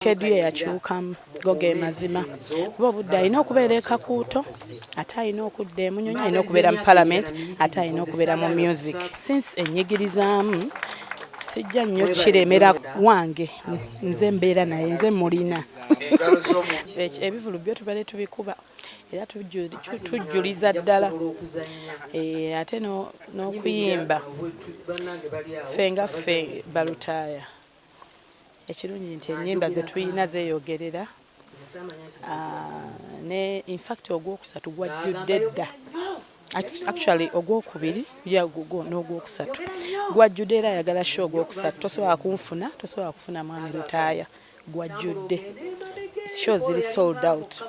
Schedule ye yakyukamu, go ge mazima, kuba obudde alina okubeera e Kakuuto, ate alina okudda e Munyonyo, alina okubeera mu Parliament, ate alina okubeera mu music. Since ennyigirizaamu sijja nnyo kiremera wange, nze mbeera naye, nze mulina. Ebivulu byo tubadde tubikuba era tujjuliza ddala, ate n'okuyimba ffe nga ffe balutaaya. Ekirungi nti ennyimba ze tulina zeeyogerera, ne infact ogwokusatu gwajjudde dda. Actually ogwokubiri n'ogwokusatu gwajjudde, era ayagala show ogwokusatu tosobola kunfuna, tosobola kufuna mwami Lutaaya, gwajjudde. Show ziri sold out.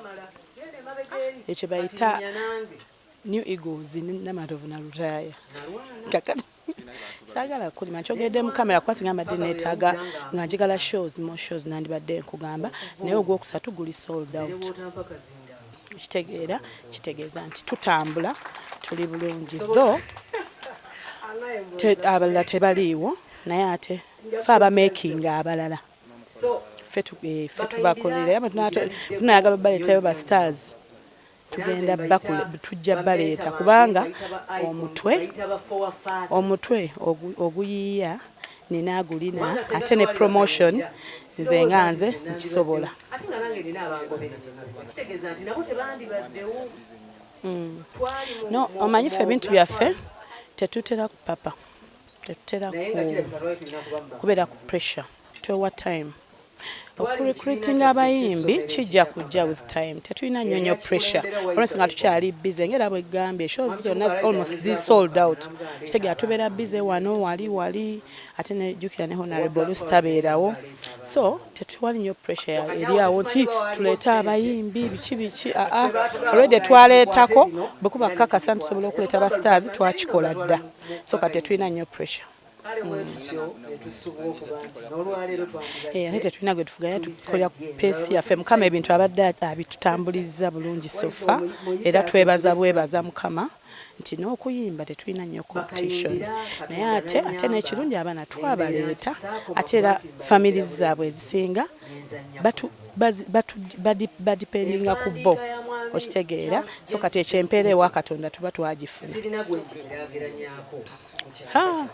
Ekyo bayita New Eagles Namatovu na Lutaaya. Kakati saagala kulima nkyogedde mu kamera kuba singa mbadde neetaaga nga njagala shows, more shows, nandibadde nkugamba, naye ogwokusatu guli sold out. Kitegeera kitegeeza nti tutambula, tuli bulungi, though abalala tebaliiwo, naye ate fe abamakinga abalala ffe tubakolera. Tunayagala obaleetayo ba stars, tugenda tujja baleeta, kubanga omutwe oguyiiya nina agulina, ate ne promotion nze nga nze nkisobola. Ate nga nange nina abangobereza, kitegeeza nti nabo tebandibaddewo. No, omanyi ffe ebintu byaffe tetutera kupapa, tetutera kubeera ku pressure, twewa time. Okurecruitinga abayimbi kijja kujja with time, tetulina nnyo nnyo pressure olwensonga tukyali busy. Ngera bwe gambye, shows zonna almost zi sold out, kitegeera tubeera busy wano wali wali, ate nejjukira ne Honorable oluusi tabeerawo, so tetuwali nnyo pressure eri awo nti tuleete abayimbi biki biki. Aa, already twaleetako, bwe kuba kakasa nti tusobola okuleeta ba stars, twakikola dda, so kati tetulina nnyo pressure. Kale bwe tutyo ne tusubwa okuba nti n'olwaleero Ate tetulina gwe tuvuganya, tukolera ku pace yaffe. Mukama ebintu abadde abitutambuliza bulungi so far, era twebaza bwebaza Mukama nti n'okuyimba tetulina nnyo competition, naye ate n'ekirungi abaana twabaleeta, ate era families zaabwe ezisinga badependinga ku bo, okitegeera? So kati ekyo empeera ewa Katonda tuba twagifuna. Sirina gwe ngigeraageranyaako mu kyasa Ha! kyaffe.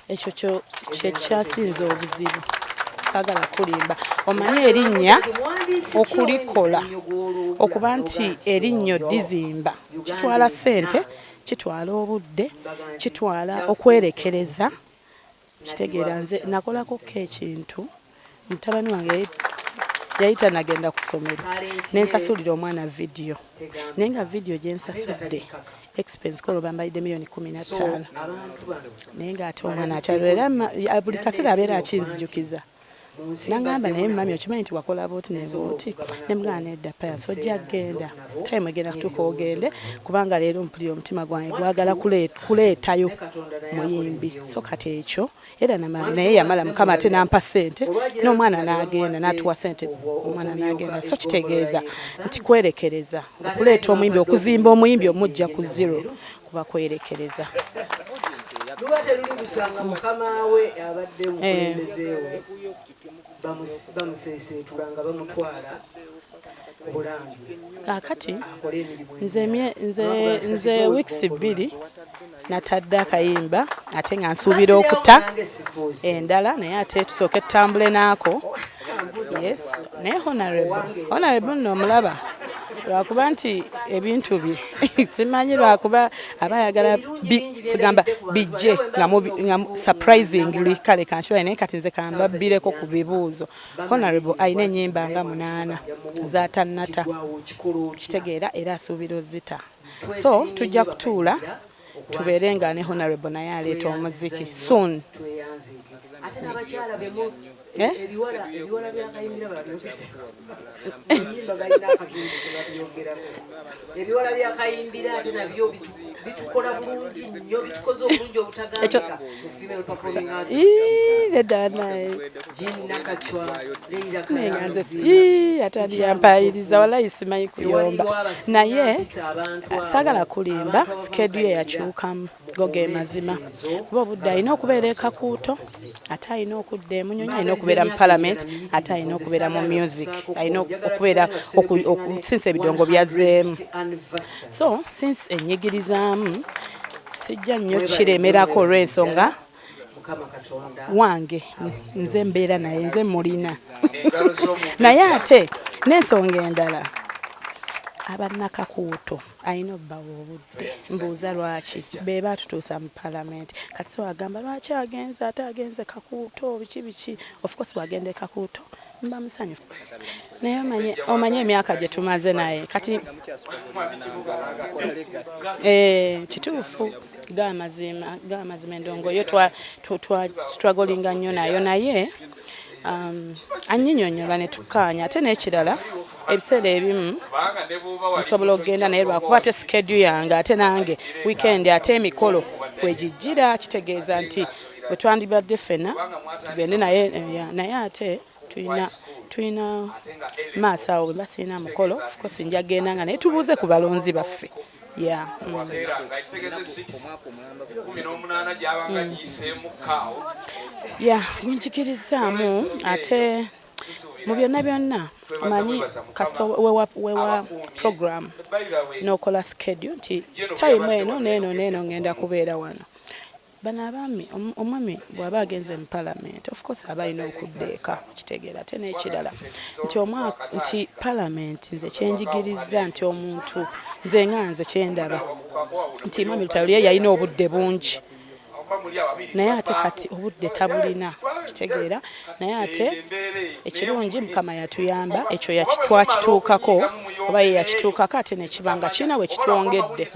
Ekyo kyo kyekyasinze obuzibu, saagala kulimba. Omanyi erinnya okulikola, okuba nti erinnyo dizimba, kitwala ssente, kitwala obudde, kitwala okwerekereza, kitegeera? Nze nakolako ko ekintu, mutabani wange yali tanagenda ku ssomero, nensasulira omwana vidiyo, naye nga vidiyo gyensasudde expense kolo bambalidde miliyoni 15, naye ngaate omwana akyalo, era buli kaseera abeera akinzijukiza, nangamba, "Naye mummy, okimanyi nti wakola booti ne booti?" Nemugamba, "Nedda Pius, ojja kgenda, time egenda kutuuka ogende, kubanga leero mpulira omutima gwange gwagala kuleetayo muyimbi." So kati ekyo era naye yamala, Mukama ate nampa ssente n'omwana n'agenda, n'atuwa ssente omwana n'agenda. So kitegeeza nti kwerekereza okuleeta omuyimbi, okuzimba omuyimbi omujja ku zero kuba kwerekereza. Luba teruli busanga mukama we abadde mukulembeze we bamuseeseetula nga bamutwala ku Bulange Kaakati akole emirimu. nze weeks 2 natadde akayimba, ate nga nsuubira okuta endala, naye ate tusooke tutambule naako. Yes, naye Honorable nno omulaba, lwakuba nti ebintu bye simanyi, lwakuba aba ayagala kugamba bijje nga surprisingly. Kale kankibaye, naye kati nze kambabbireko ku bibuuzo. Honorable alina ennyimba nga munaana zatannata, kitegeera? Era asuubira ozita, so tujja kutuula tubeere nga ne Honorable naye aleeta omuziki soon. Ate n'abakyala bemu. Eh? Ebiwala byakayimbira babyogera, balina akatundu kebabyogerako. Ebiwala byakayimbira ate nabyo bitukola bulungi nnyo, bitukoze obulungi obutagambika mu female performing artist. Ii, nedda naye. Jean Nakachwa, Leila Naye nga nze Kayanzi. Ii, ate ani yampayiriza? Walayi simanyi kuyomba, naye saagala kulimba, schedule ye yakyukamu, go ge mazima, kuba obudde alina okubeera e Kakuuto, ate alina okudda e Munyonyo, alina okubeera mu parliament, ate alina okubeera mu music, alina okubeera since ebidongo byazzeemu. So since enyigirizaamu, sijja nnyo kiremerako olw'ensonga wange nze mbeera naye, nze mulina. Naye ate n'ensonga endala, abannakakuuto alina obbawa obudde. Mbuuza lwaki be baatutuusa mu palamenti. Kati so agamba lwaki agenze, ate agenze Kakuuto, biki biki. Of course bwagenda e Kakuuto mba musanyufu, naye omanye emyaka gye tumaze naye kati. Kituufu, gamazima endongo yo twa strugglinga nnyo nayo, naye annyinyonnyola ne tukkaanya. Ate n'ekirala, ebiseera ebimu nsobola okugenda naye, lwakuba ate schedule yange, ate nange weekend ate emikolo wegijjira, kitegeeza nti bwe twandibadde ffena tugende naye, naye ate tulina maaso awo. Bwe mba sirina mukolo, of course nja genda nga naye tubuuze ku balonzi baffe ya. Ya, gunjikirizaamu. Ate mu byonna byonna, omanyi kasita wewa program n'okola schedule nti time eno neeno neeno ngenda kubeera wano. Bano abaami, omwami bw'aba agenze mu parliament, of course aba alina okudda eka, kitegeera. Ate n'ekirala nti nti parliament, nze kyenjigiriza nti omuntu, nze nga nze kyendaba nti mwami Lutayo ye yalina obudde bungi, naye ate kati obudde tabulina, kitegeera. Naye ate ekirungi, Mukama yatuyamba, ekyo twakituukako oba ye yakituukako, ate nekiba nga kirina we kitwongedde.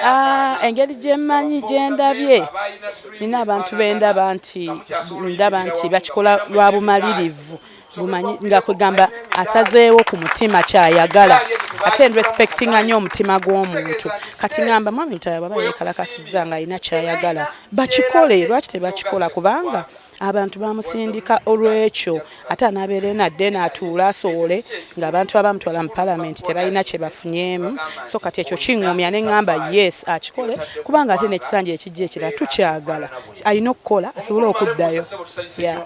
Yeah. Engeri gyemmanyi gyendabye, nina abantu bendaba nti ndaba nti bakikola lwa bumalirivu, bumanyi nga kwegamba asazeewo ku mutima kyayagala, ate nrespectinga nnyo omutima gw'omuntu. Kati ngamba mwami Lutaaya bw'aba yeekalakasizza nga alina kyayagala, bakikole. Lwaki tebakikola? Kubanga abantu bamusindika olw'ekyo. Ate anaabeera eno adde n'atuula asowole ng'abantu abamutwala mu palamenti tebalina kye bafunyeemu. So kati ekyo kiŋŋumya ne ŋŋamba yes, akikole, kubanga ate n'ekisanja ekijja ekirala tukyagala, alina okukola asobole okuddayo. Yeah.